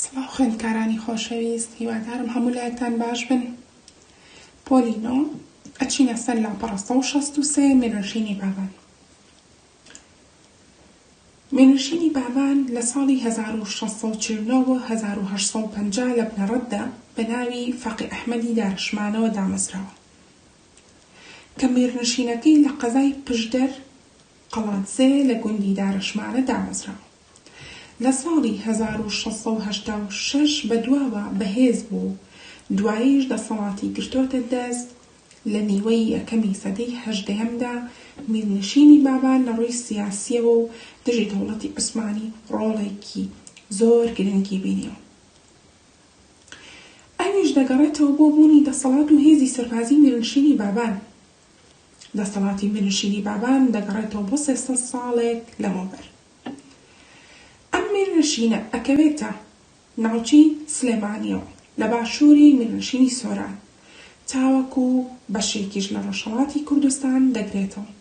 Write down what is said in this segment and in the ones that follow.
سڵاو خوێندکارانی خۆشەویست هیوادارم هەموو لایەکتان باش بن پۆلی نۆ ئەچینە سەر لاپەڕە 163 میرنشینی بابان میرنشینی بابان لە ساڵی 1649 بۆ 1850 لە بنەڕەتدا بە ناوی فەقێ ئەحمەدی دارشمانەوە دامەزراوە کە میرنشینەکەی لە قەزای پشدەر قەڵادزێ لە گوندی دارەشمانە دامەزراوە. لە ساڵی 1686 بەدواوە بەهێز بوو و دواییش دەسەڵاتی گرتۆتە دەست، لە نیوەی یەکەمی سەدەی هەژدەیەمدا میرنشینی بابان لە ڕووی سیاسییەوە و دژی دەوڵەتی عوسمانی ڕۆڵێکی زۆر گرنگی بینیوە. ئەویش دەگەڕێتەوە بۆ بوونی دەسەڵات و هێزی سەربازی میرنشینی بابان. دەسەڵاتی میرنشینی بابان دەگەڕێتەوە بۆ 300 ساڵێک لەمەوبەر. ئەم میرنشینە ئەکەوێتە ناوچەی سلێمانیەوە لە باشووری میرنشینی سۆران تاوەکو بەشێکیش لە ڕۆژهەڵاتی کوردستان دەگرێتەوە.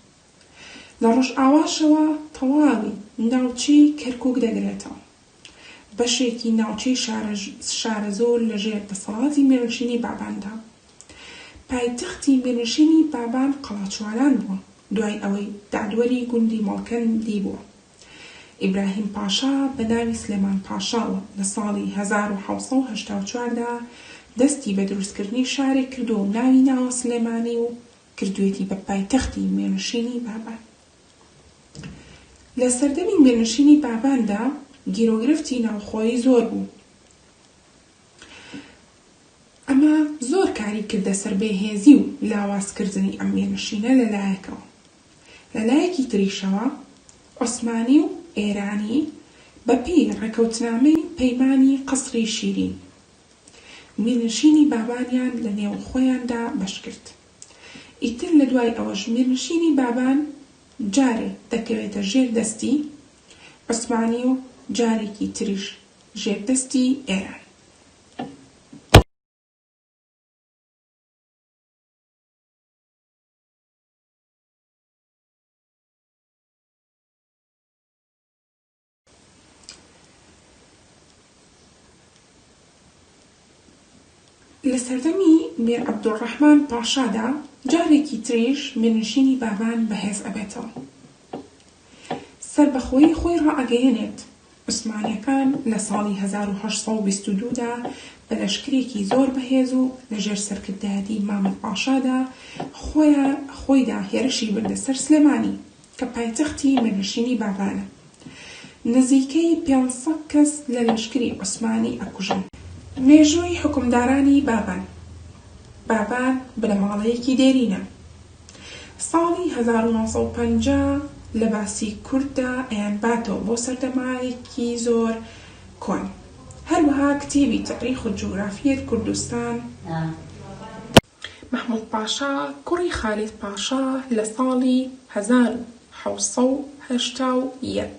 لە ڕۆژئاواشەوە تەواوی ناوچەی کەرکوک دەگرێتەوە. بەشێکی ناوچەی شارەزوور لە ژێر دەسەڵاتی میرنشینی باباندا. پایتەختی میرنشینی بابان قەڵاچوالان بووە، دوای ئەوەی دادوەری گوندی مەڵکەندی بووە. ئیبراهیم پاشا بە ناوی سلێمان پاشاوە لە ساڵی 1784 دا دەستی بە دروستکردنی شارێک کردووە و ناوی ناوە سلێمانی و کردوویەتی بە پایتەختی میرنشینی بابان. لە سەردەمی میرنشینی باباندا گیروگرفتی ناوخۆیی زۆر بوو. ئەمە زۆر کاری کردە سەر بێهێزی و لاوازکردنی ئەم میرنشینە لە لایەکەوە. لە لایەکی تریشەوە عوسمانی و ئێرانی بە پێی ڕێکەوتنامەی پەیمانی قەسری شیرین میرنشینی بابانیان لە نێو خۆیاندا بەش کرد. ئیتر لە دوای ئەوەش میرنشینی بابان جارێ دەکەوێتە ژێر دەستی عوسمانی و جارێکی تریش ژێر دەستی ئێران. لە سەردەمی میر عەبدولڕەحمان پاشادا جارێکی تریش میرنشینی بابان بەهێز ئەبێتەوە. سەربەخۆیی خۆی ڕائەگەیەنێت. عوسمانیەکان لە ساڵی 1822 دا بە لەشکرێکی زۆر بەهێز و لە ژێر سەرکردایەتی مامد پاشادا خۆیدا هێرشی بردە سەر سلێمانی کە پایتەختی میرنشینی بابانە. نزیکەی 500 کەس لە لەشکری عوسمانی ئەکوژن. مێژووی حوکمدارانی بابان بابان بنەماڵەیەکی دێرینە. ساڵی 1950 لە باسی کورددا ئەیانباتەوە بۆ سەردەمایەکی زۆر کۆن. هەروەها کتێبی تاریخ و جوگرافیەت کوردستان، مەحمود پاشا کوڕی خالید پاشا لە ساڵی 1781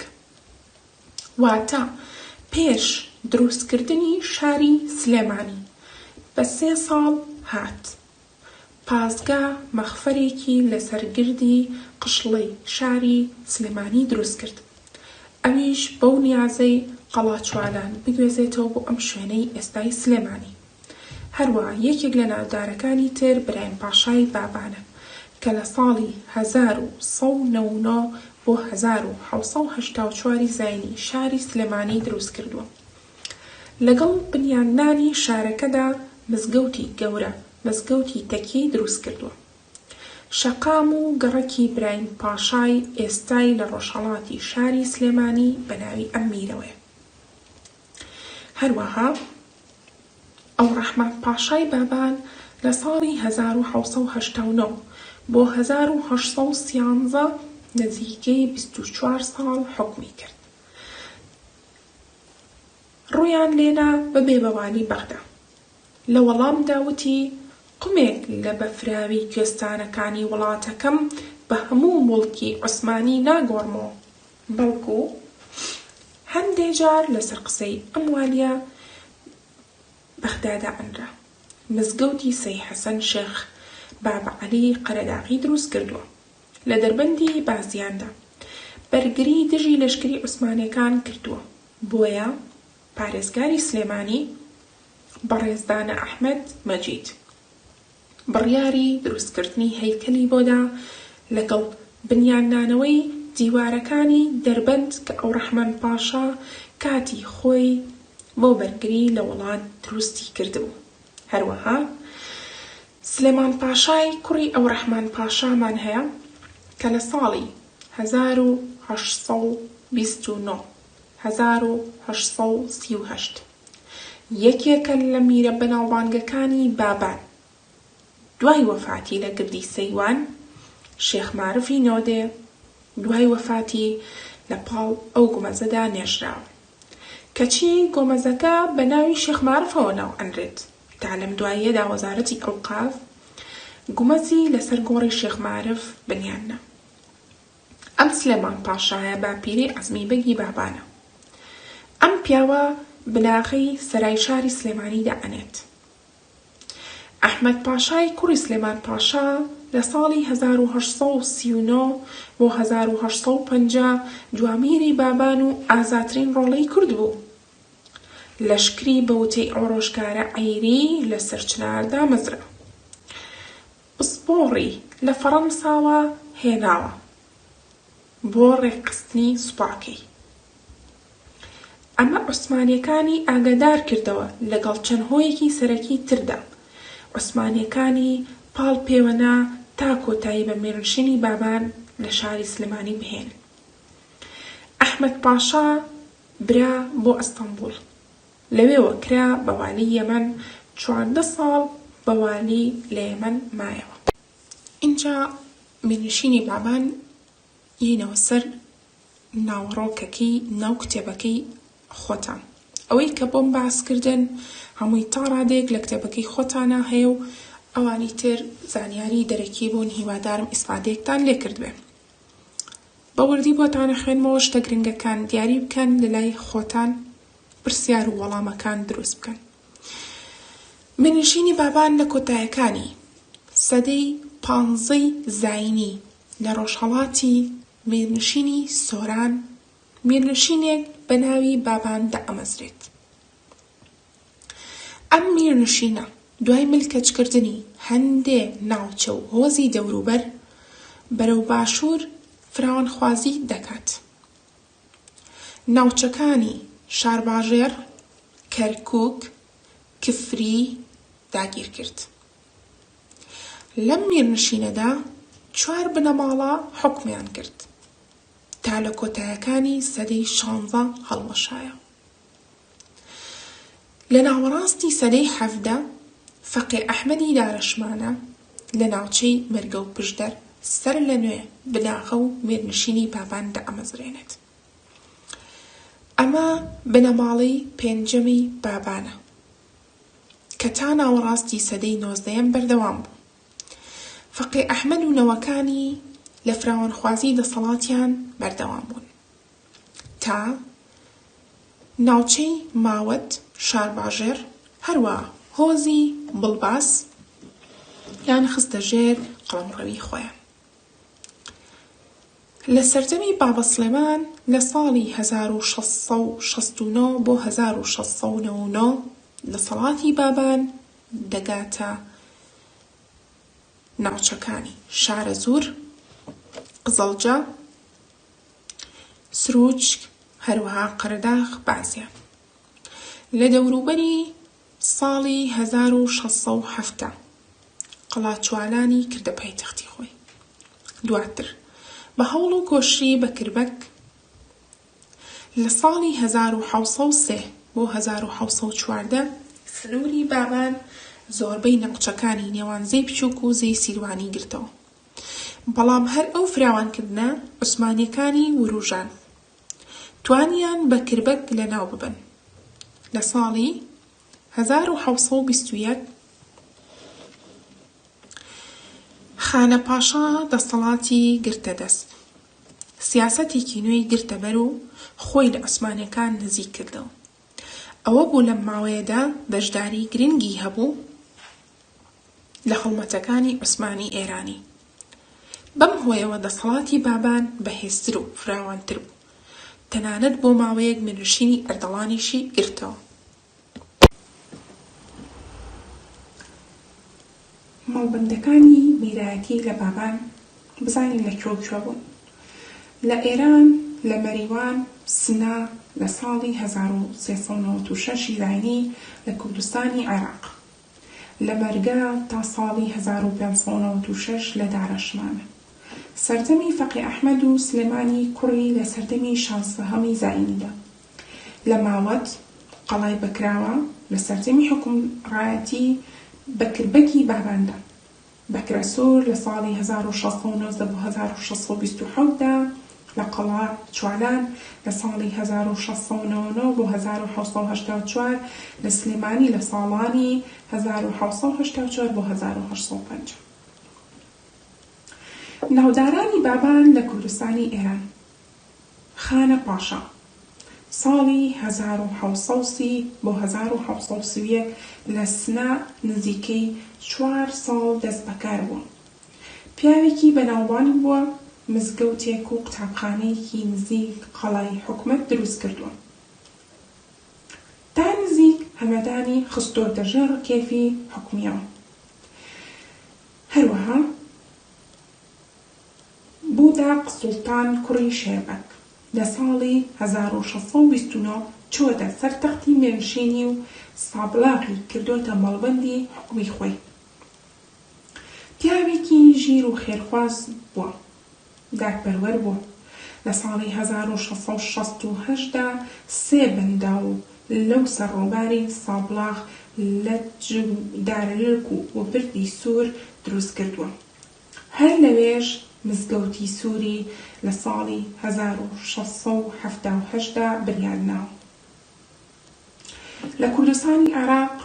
واتە پێش دروستکردنی شاری سلێمانی بە سێ ساڵ هات. پاسگا مەخفەرێکی لەسەر گردی قشڵەی شاری سلێمانی دروست کرد، ئەویش بەو نیازەی قەڵاچوالان بگوێزێتەوە بۆ ئەم شوێنەی ئێستای سلێمانی. هەروا یەکێک لە ناودارەکانی تر برایم پاشای بابانە کە لە ساڵی 1199 بۆ 1784 ی زاینی شاری سلێمانی دروست کردووە. لەگەڵ بنیادنانی شارەکەدا مزگەوتی گەورە، مزگەوتی تەکیەی دروست کردووە. شەقام و گەڕەکی برایم پاشای ئێستای لە ڕۆژهەڵاتی شاری سلێمانی بە ناوی ئەم میرەوەیە. هەروەها ئەوڕەحمان پاشای بابان لە ساڵی 1789 بۆ 1813 نزیکەی 24 ساڵ حوکمی کرد. ڕوویان لێنا ببێ بە والی بەغدا. لە وەڵامدا وتی، قومێک لە بەفراوی کوێستانەکانی وڵاتەکەم بە هەموو موڵکی عوسمانی ناگۆڕمەوە، بەڵکو هەندێ جار لەسەر قسەی ئەم والیە بەغدا دائەنرا. مزگەوتی سەی حەسەن شێخ بابە عەلی قەرەداغی دروست کردووە. لە دەربەندی بازیاندا بەرگری دژی لەشکری عوسمانیەکان کردووە، بۆیە. پارێزگاری سلێمانی بەڕێز دانا ئەحمەد مەجید بڕیاری دروستکردنی هەیکەلی بۆ دا لەگەڵ بنیاننانەوەی دیوارەکانی دەربەند کە ئەوڕەحمان پاشا کاتی خۆی بۆ بەرگری لە وڵات دروستی کردبوو. هەروەها سلێمان پاشای کوڕی ئەوڕەحمان پاشامان هەیە کە لە ساڵی 1829، 1838 یەکێکە لە میرە بەناوبانگەکانی بابان، دوای وەفاتی لە گردی سەیوان، شێخ مارفی نۆدێ دوای وەفاتی لە پاڵ ئەو گومەزەدا نێژراوە. کەچی گۆمەزەکە بە ناوی شێخ مارفەوە ناو ئەنرێت، تا لەم دواییەدا وەزارەتی ئەوقاف گومەزی لەسەر گۆڕی شێخ مارف بنیان نا. ئەم سلێمان پاشایە باپیرەی عەزمی بەگی بابانە. ئەم پیاوە بناغەی سەرای شاری سلێمانی دائەنێت. ئەحمەد پاشای کوڕی سلێمان پاشا لە ساڵی 1839 بۆ 1850 دوامیری بابان و ئازاترین ڕۆڵەی کورد بوو. لەشکری بە وتەی ئەو ڕۆژگارە عەیری لە سەرچنار دامەزرا. پسپۆڕی لە فەڕەنساوە هێناوە بۆ ڕێکخستنی سوپاکەی. ئەمە عوسمانیەکانی ئاگادار کردەوە لەگەڵ چەند هۆیەکی سەرەکی تردا عوسمانیەکانی پاڵ پێوە نا تا کۆتایی بە میرنشینی بابان لە شاری سلێمانی بهێنن. ئەحمەد پاشا برا بۆ ئەستەنبوڵ. لەوێوە کرا بە والی یەمەن، 14 ساڵ بە والی لە یەمەن مایەوە. ئینجا میرنشینی بابان یەینەوە سەر ناوەڕۆکەکەی ناو کتێبەکەی خۆتان. ئەوەی کە بۆم باس کردن هەمووی تا ڕادەیەک لە کتێبەکەی خۆتانا هەیە و ئەوانی تر زانیاری دەرەکی بوون هیوادارم ئیسفادەیەکتان لێ کردبێ. بە وردی بۆتان ئەخوێنمەوە شتە گرنگەکان دیاری بکەن لەلای خۆتان پرسیار و وەڵامەکان دروست بکەن. میرنشینی بابان لە کۆتایەکانی سەدەی پانزەی زاینی لە ڕۆژهەڵاتی میرنشینی سۆران میرنشینێک بە ناوی بابان دائەمەزرێت. ئەم میرنشینە دوای ملکەچکردنی هەندێ ناوچە و هۆزی دەوروبەر بەرەو باشوور فراوانخوازی دەکات. ناوچەکانی شارباژێڕ، کەرکووک، کفری داگیر کرد. لەم میرنشینەدا چوار بنەماڵە حوکمیان کرد تا لە کۆتایەکانی سەدەی شانزە هەڵوەشایەوە. لە ناوەڕاستی سەدەی 17 فەقێ ئەحمەدی دارەشمانە لە ناوچەی مەرگە و پشدەر سەر لە نوێ بناغە و میرنشینی بابان دائەمەزرێنێت. ئەمە بنەماڵەی پێنجەمی بابانە کە تا ناوەڕاستی سەدەی نۆزدەیەم بەردەوام بوو. فەقێ ئەحمەد و نەوەکانی لە فراوانخوازی دەسەڵاتیان بەردەوام بوون. تا ناوچەی ماوەت، شارباژێڕ، هەروا هۆزی بڵباس یان خستە ژێر قەڵەمڕەوی خۆیان. لە سەردەمی بابە سڵێمان لە ساڵی 1669 بۆ 1699 دەسەڵاتی بابان دەگاتە ناوچەکانی شارەزوور، قزڵجە، سروچک، هەروەها قەرەداغ بازیان. لە دەوروبەری ساڵی 1670 قەڵاچوالانی کردە پایتەختی خۆی. دواتر بە هەوڵ و کۆششی بەکر بەگ لە ساڵی 1703 بۆ 1714 سنووری بابان زۆربەی ناوچەکانی نێوان زێی بچووک و زێی سیروانی گرتەوە. بەڵام هەر ئەو فراوانکردنە عوسمانیەکانی وروژاند توانیان بەکر بەگ لەناو ببەن. لە ساڵی 1721 خانە پاشا دەسەڵاتی گرتە دەست. سیاسەتێکی نوێی گرتە بەر و خۆی لە عوسمانیەکان نزیک کردەوە. ئەوە بوو لەم ماوەیەدا بەشداری گرنگی هەبوو لە هەڵمەتەکانی عوسمانی ئێرانی. بەم هۆیەوە دەسەڵاتی بابان بەهێزتر و فراوانتر بوو. تەنانەت بۆ ماوەیەک میرنشینی ئەردەڵانیشی گرتەوە. مەڵبەندەکانی میرایەتی لە بابان بزانین لە کوێ و کوێ بوون. لە ئێران لە مەریوان، سنە، لە ساڵی 1396 ی زاینی لە کوردستانی عێراق. لە مەرگە تا ساڵی 1596 لە دارەشمانە. سەردەمی فەقێ ئەحمەد و سلێمانی کوڕی لە سەردەمی شانزدەهەمی زایینیدا. لە ماوەت، قەڵای بەکراوە، لە سەردەمی حوکمڕایەتی بەکر بەگی باباندا. بەکرەسوور لە ساڵی 1619 بۆ 1627 دا لە قەڵا چوالان، لە ساڵی 1699 بۆ 1784 لە سلێمانی لە ساڵانی 1784 بۆ 1850. ناودارانی بابان لە کوردستانی ئێران. خانە پاشا، ساڵی 1730 بۆ 1731 لە سنە نزیکەی چوار ساڵ دەستبەکار بووە. پیاوێکی بەناوبانگ بووە، مزگەوتێک و قوتابخانەیەکی نزیک قەڵای حکومەت دروست کردووە. تا نزیک هەمەدانی خستۆتە ژێر ڕکێفی حکومییەوە. هەروەها بوداق سوڵتان کوڕی شێربەگ لە ساڵی 1629 چووەتە سەر تەختی میرنشینی و سابڵاغی کردۆتە مەڵبەندی حوکمی خۆی. پیاوێکی ژیر و خێرخواز بووە، دادپەروەر بووە. لە ساڵی 1668 دا سێ بەنداو لەو سەر ڕووباری سابڵاغ لەج و دارەلک و پردی سوور دروست کردووە. هەر لەوێش مزگەوتی سووری لە ساڵی 1678 دا بنیاد ناوە. لە کوردستانی عێراق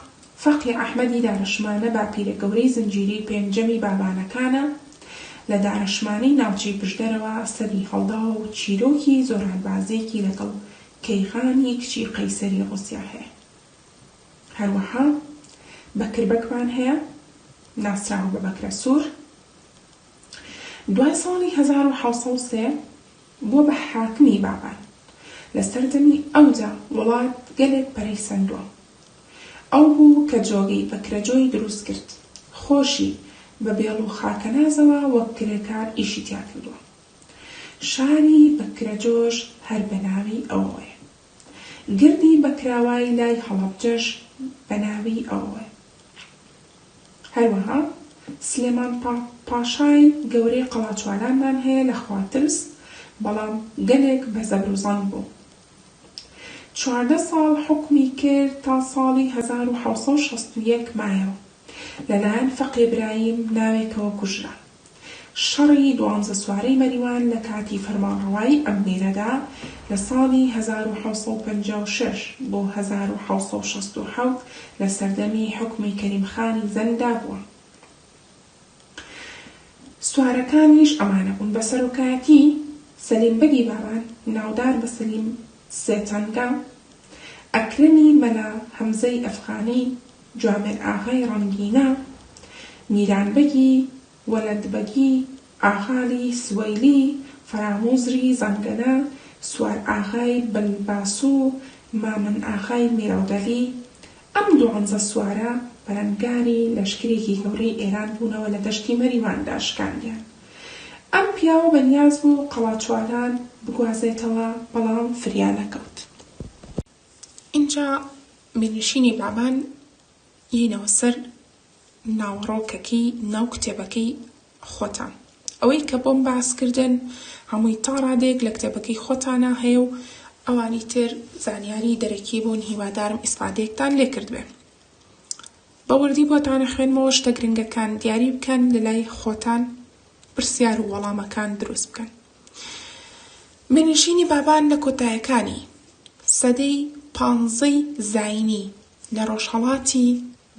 فەقێ ئەحمەدی دارەشمانە باپیرە گەورەی زنجیرەی پێنجەمی بابانەکانە، لە دارەشمانەی ناوچەی پشدەرەوە سەری هەڵداوە و چیرۆکی زۆرانبازییەکی لەگەڵ کەیغانی کچی قەیسەری ڕووسیا هەیە. هەروەها بەکر بەگمان هەیە، ناسراوە بە بەکرە سوور. دوای ساڵی 1703 بووە بە حاکمی بابان. لە سەردەمی ئەودا وڵات گەلێک پەرەی سەندووە. ئەو بوو کە جۆگەی بەکرەجۆی دروست کرد. خۆشی بە بێڵ و خاکەنازەوە وەک کرێکار ئیشی تیا کردووە. شاری بەکرەجۆش هەر بە ناوی ئەوەوەیە. گردی بەکراوای لای هەڵەبجەش بە ناوی ئەوەوەیە. هەروەها سلێمان پاشای گەورەی قەڵاچوالانمان هەیە لە خواترس، بەڵام گەلێک بە زەبروزەنگ بوو. 14 ساڵ حوکمی کرد تا ساڵی 1761 مایەوە. لەلایەن فەقێ برایم ناوێکەوە کوژرا. شەڕی دوانزە سوارەی مەریوان لە کاتی فەرمانڕەوایی ئەم میرەدا لە ساڵی 1756 بۆ 1767 لە سەردەمی حوکمی کەریم خانی زەنددا بووە. سوارەکانیش ئەمانە بوون بە سەرۆکایەتی سەلیم بەگی بابان ناودار بە سەلیم سێتەنگە، ئەکرەمی مەلا هەمزەی ئەفغانی، جوامێر ئاغای ڕەنگینە، میران بەگی وەلەدبەگی، ئاغالی سوەیلی، فەراموزری زەنگەنە، سوار ئاغای بلباسو، مامەن ئاغای میرەودەلی. ئەم دوانزە سوارە بەرەنگاری لەشکرێکی گەورەی ئێران بوونەوە لە دەشتی مەریواندا شکاندیان. ئەم پیاوە بەنیاز بوو قەڵاچوالان بگوازێتەوە، بەڵام فریا نەکەوت. ئینجا میرنشینی بابان یەینەوە سەر ناوەڕۆکەکەی ناو کتێبەکەی خۆتان. ئەوەی کە بۆم باس کردن هەمووی تا ڕادەیەک لە کتێبەکەی خۆتانا هەیە و ئەوانی تر زانیاری دەرەکی بوون هیوادارم ئیسفادەیەکتان لێ کردبێ. بە وردی بۆتان ئەخوێنمەوە شتە گرنگەکان دیاری بکەن لەلای خۆتان پرسیار و وەڵامەکان دروست بکەن. میرنشینی بابان لە کۆتایەکانی سەدەی پانزەی زایینی لە ڕۆژهەڵاتی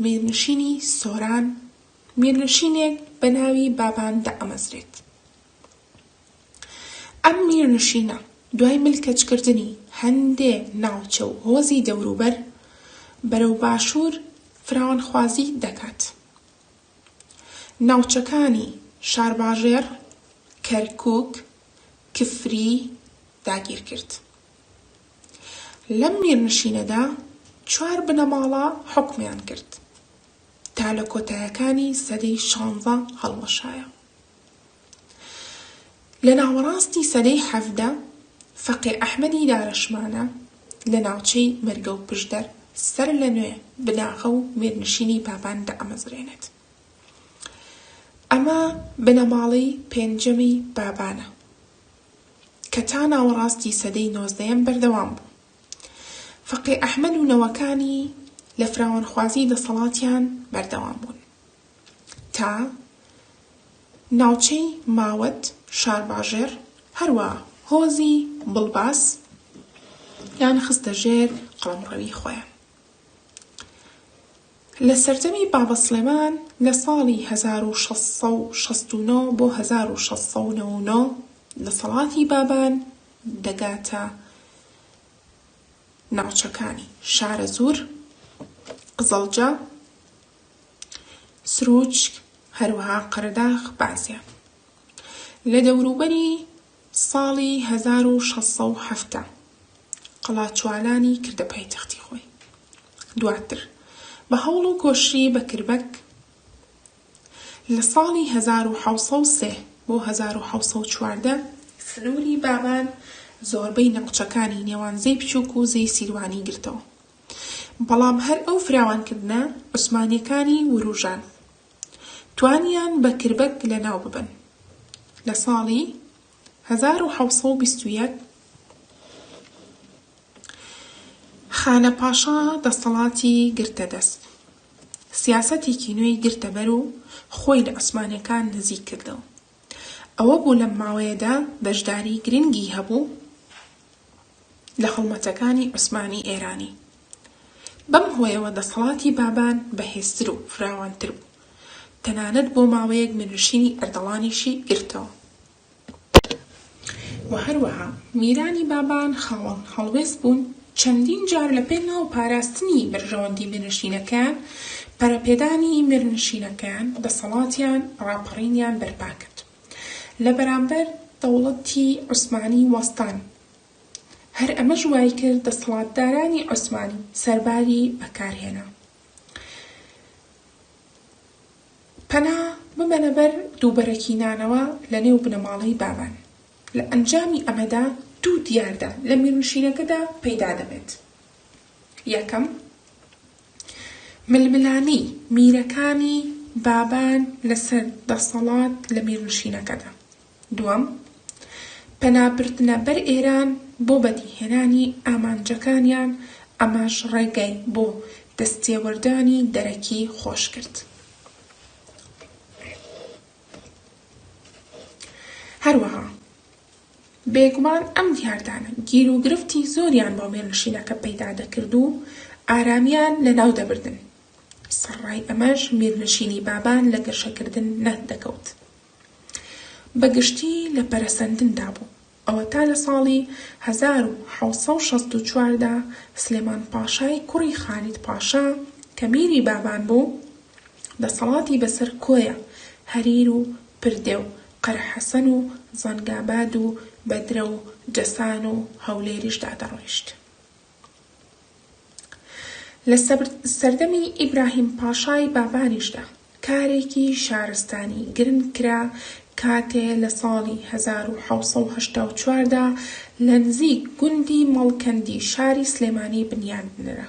میرنشینی سۆران میرنشینێک بە ناوی بابان دائەمەزرێت. ئەم میرنشینە دوای ملکەچکردنی هەندێ ناوچە و هۆزی دەوروبەر بەرەو باشوور فراوانخوازی دەکات. ناوچەکانی شارباژێڕ، کەرکووک، کفری داگیرکرد. لەم میرنشینەدا چوار بنەماڵە حوکمیان کرد تا لە کۆتایەکانی سەدەی شانزە هەڵوەشایەوە. لە ناوەڕاستی سەدەی 17 فەقێ ئەحمەدی دارەشمانە لە ناوچەی مەرگە و پشدەر سەر لە نوێ بناغە و میرنشینی بابان دامەزرێنێت. ئەمە بنەماڵەی پێنجەمی بابانە کە تا ناوەڕاستی سەدەی نۆزدەیەم بەردەوام بوو. فەقێ ئەحمەد و نەوەکانی لە فراوانخوازی دەسەڵاتیان بەردەوام بوون تا ناوچەی ماوەت، شارباژێڕ، هەروەها هۆزی بڵباس یان خستە ژێر قەڵەمڕەوی خۆیان. لە سەردەمی بابە سڵێمان لە ساڵی 1669 بۆ 1699 دەسەڵاتی بابان دەگاتە ناوچەکانی شارەزوور، قزڵجە، سروچک، هەروەها قەرەداغ بازیان. لە دەوروبەری ساڵی 1670 قەڵاچوالانی کردە پایتەختی خۆی. دواتر بە هەوڵ و کۆششی بەکر بەگ لە ساڵی 1703 بۆ 1714 سنووری بابان زۆربەی ناوچەکانی نێوان زێی بچووک و زێی سیروانی گرتەوە. بەڵام هەر ئەو فراوانکردنە عوسمانییەکانی وروژاند. توانیان بەکر بەگ لەناو ببەن. لە ساڵی 1721 خانە پاشا دەسەڵاتی گرتە دەست. سیاسەتێکی نوێی گرتە بەر و خۆی لە عوسمانییەکان نزیک کردەوە. ئەوە بوو لەم ماوەیەدا بەشداری گرنگی هەبوو لە هەڵمەتەکانی عوسمانی ئێرانی. بەم هۆیەوە دەسەڵاتی بابان بەهێزتر و فراوانتر بوو. تەنانەت بۆ ماوەیەک میرنشینی ئەردەڵانیشی گرتەوە. و هەروەها میرانی بابان خاوەن هەڵوێست بوون، چەندین جار لە پێناو پاراستنی بەرژەوەندی میرنشینەکەیان، پەرەپێدانی میرنشینەکەیان، دەسەڵاتیان، ڕاپەڕینیان بەرپا کرد. لە بەرامبەر دەوڵەتی عوسمانی وەستان. هەر ئەمەش وایکرد دەسەڵاتدارانی عوسمانی سەرباری بەکارهێنا. پەنا ببەنە بەر دووبەرەکی نانەوە لە نێو بنەماڵەی بابان. لە ئەنجامی ئەمەدا دوو دیاردە لە میرنشینەکەدا پەیدا دەبێت. یەکەم، ململانێی میرەکانی بابان لەسەر دەسەڵات لە میرنشینەکەدا. دووەم، پەنابردنە بەر ئێران بۆ بەدیهێنانی ئامانجەکانیان، ئەمەش ڕێگای بۆ دەستێوەردانی دەرەکی خۆشکرد. هەروەها بێگومان ئەم دیاردانە گیروگرفتی زۆریان بۆ میرنشینەکە پەیدا دەکرد و ئارامیان لەناو دەبردن. سەرڕای ئەمەش میرنشینی بابان لە گەشەکردن نەدەکەوت. بە گشتی لە پەرەسەندندا بوو. ئەوەتا لە ساڵی 1764 دا سلێمان پاشای کوڕی خالید پاشا کە میری بابان بوو، دەسەڵاتی بەسەر کۆیە، هەریر و پردێ و قەرەحەسەن و زەنگاباد و بەدرە و جەسان و هەولێریشدا دەڕۆیشت. لە سەردەمی ئیبراهیم پاشای بابانیشدا کارێکی شارستانی گرنگ کرا کاتێ لە ساڵی 1784 دا لە نزیک گوندی مەڵکەندی شاری سلێمانی بنیادنرا.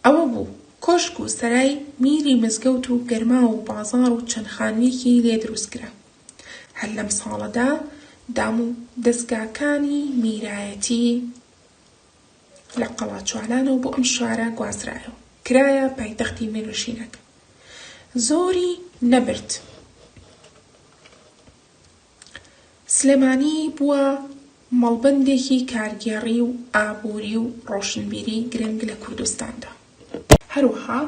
ئەوە بوو کۆشک و سەرای میری مزگەوت و گەرماو و بازاڕ و چەند خانوویەکی لێ دروست کرا. هەر لەم ساڵەدا دام و دەزگاکانی میرایەتی لە قەڵاچوالانەوە بۆ ئەم شارە گوازرایەوە، کرایە پایتەختی میرنشینەکە. زۆری نەبرد سلێمانی بووە مەڵبەندێکی کارگێڕی و ئابووری و ڕۆشنبیری گرنگ لە کوردستاندا. هەروەها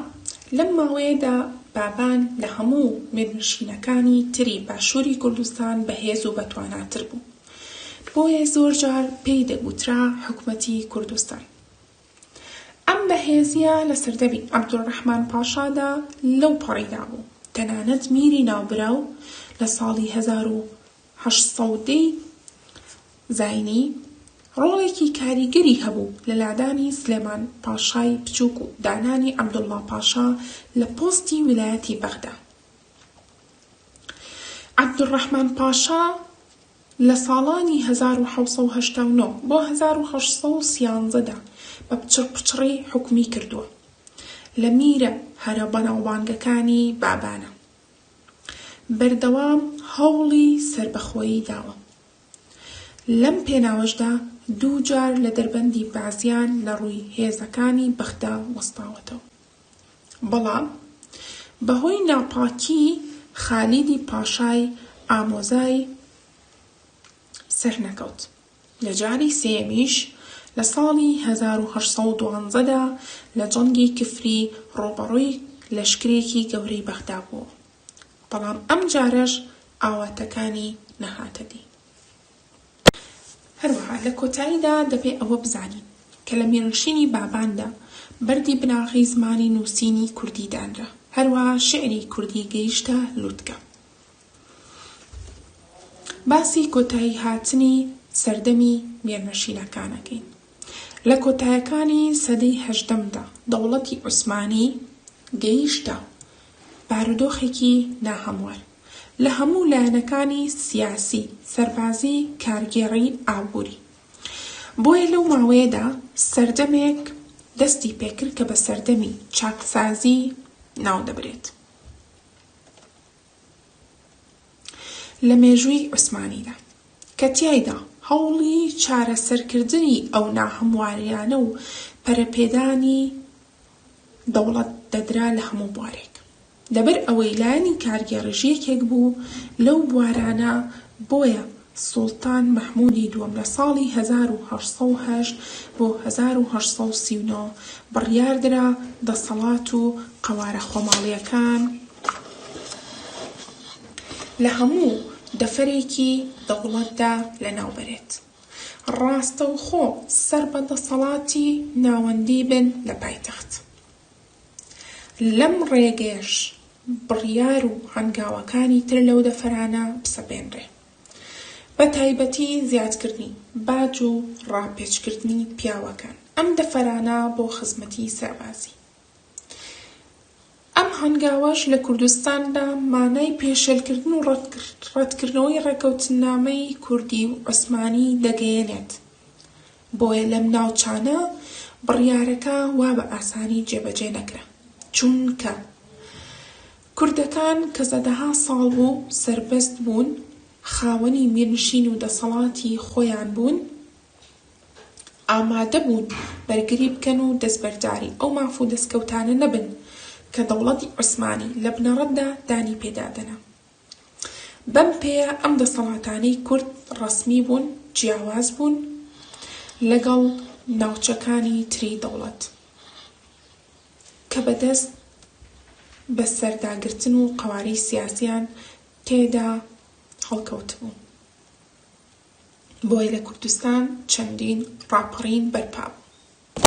لەم ماوەیەدا بابان لە هەموو میرنشینەکانی تری باشووری کوردستان بەهێز و بەتواناتر بوو، بۆیە زۆرجار پێی دەگوترا حکومەتی کوردستان. ئەم بەهێزییە لە سەردەمی عەبدولڕەحمان پاشادا لەو پەڕیدا بوو، تەنانەت میری ناوبراو لە ساڵی 1810 ی زاینی. ڕۆڵێکی کاریگەری هەبوو لە لادانی سلێمان پاشای بچووک و دانانی عەبدوڵڵا پاشا لە پۆستی ویلایەتی بەغدا. عەبدولڕەحمان پاشا لە ساڵانی 1789 بۆ 1813 دا بە پچڕپچڕی حوکمی کردووە. لە میرە هەرە بەناوبانگەکانی بابانە. بەردەوام هەوڵی سەربەخۆیی داوە. لەم پێناوەشدا دووجار لە دەربەندی بازیان لە ڕووی هێزەکانی بەغدا وەستاوەتەوە. بەڵام بەهۆی ناپاکیی خالیدی پاشای ئامۆزای سەرنەکەوت. لە جاری سێیەمیش لە ساڵی 1812 دا لە جەنگی کفری ڕووبەڕووی لەشکرێکی گەورەی بەغدا بووەوە، بەڵام ئەمجارەش ئاواتەکانی نەهاتە دی. هەروەها لە کۆتاییدا دەبێ ئەوە بزانین کە لە میرنشینی باباندا بەردی بناغەی زمانی نووسینی کوردی دانرا، هەروەها شیعری کوردی گەیشتە لوتکە. باسی کۆتایی هاتنی سەردەمی میرنشینەکان ئەکەین. لە کۆتایەکانی سەدەی هەژدەمدا دەوڵەتی عوسمانی گەیشتە بارودۆخێکی ناهەموار لە هەموو لایەنەکانی سیاسی، سەربازی، کارگێڕی، ئابووری. بۆیە لەو ماوەیەدا سەردەمێک دەستی پێکرد کە بە سەردەمی چاکسازی ناودەبرێت. لە مێژووی عوسمانیدا، کە تیایدا هەوڵی چارەسەرکردنی ئەو ناهەمواریانە و پەرەپێدانی دەوڵەت دەدرا لە هەموو بوارێک. لەبەر ئەوەی لایەنی کارگێڕیش یەکێک بوو لەو بوارانە، بۆیە سوڵتان مەحموودی دووەم لە ساڵی 1808 بۆ 1839 بڕیاردرا دەسەڵات و قەوارە خۆماڵییەکان لە هەموو دەفەرێکی دەوڵەتدا لەناوبەرێت، ڕاستەوخۆ سەر بە دەسەڵاتی ناوەندی بن لە پایتەخت. لەم ڕێگەیەش بڕیار و هەنگاوەکانی تر لەو دەفەرانە بسەپێنرێ. بە تایبەتی زیادکردنی باج و ڕاپێچکردنی پیاوەکان ئەم دەفەرانە بۆ خزمەتی سەربازی. ئەم هەنگاوەش لە کوردستاندا مانای پێشێلکردن و ڕەتکردنەوەی ڕێکەوتننامەی کوردی و عوسمانی دەگەیەنێت. بۆیە لەم ناوچانە بڕیارەکە وا بە ئاسانی جێبەجێ نەکرا، چونکە کوردەکان کە سەدەها ساڵ بوو سەربەست بوون، خاوەنی میرنشین و دەسەڵاتی خۆیان بوون، ئامادە بوون بەرگری بکەن و دەستبەرداری ئەو ماف و دەستکەوتانە نەبن کە دەوڵەتی عوسمانی لە بنەڕەتدا دانی پێدا دەنا. بەم پێیە ئەم دەسەڵاتانەی کورد ڕەسمی بوون، جیاواز بوون لەگەڵ ناوچەکانی تری دەوڵەت کە بەدەست بەسەرداگرتن و قەوارەی سیاسیان تێدا هەڵکەوتبوو. بۆیە لە کوردستان چەندین ڕاپەڕین بەرپا بوو.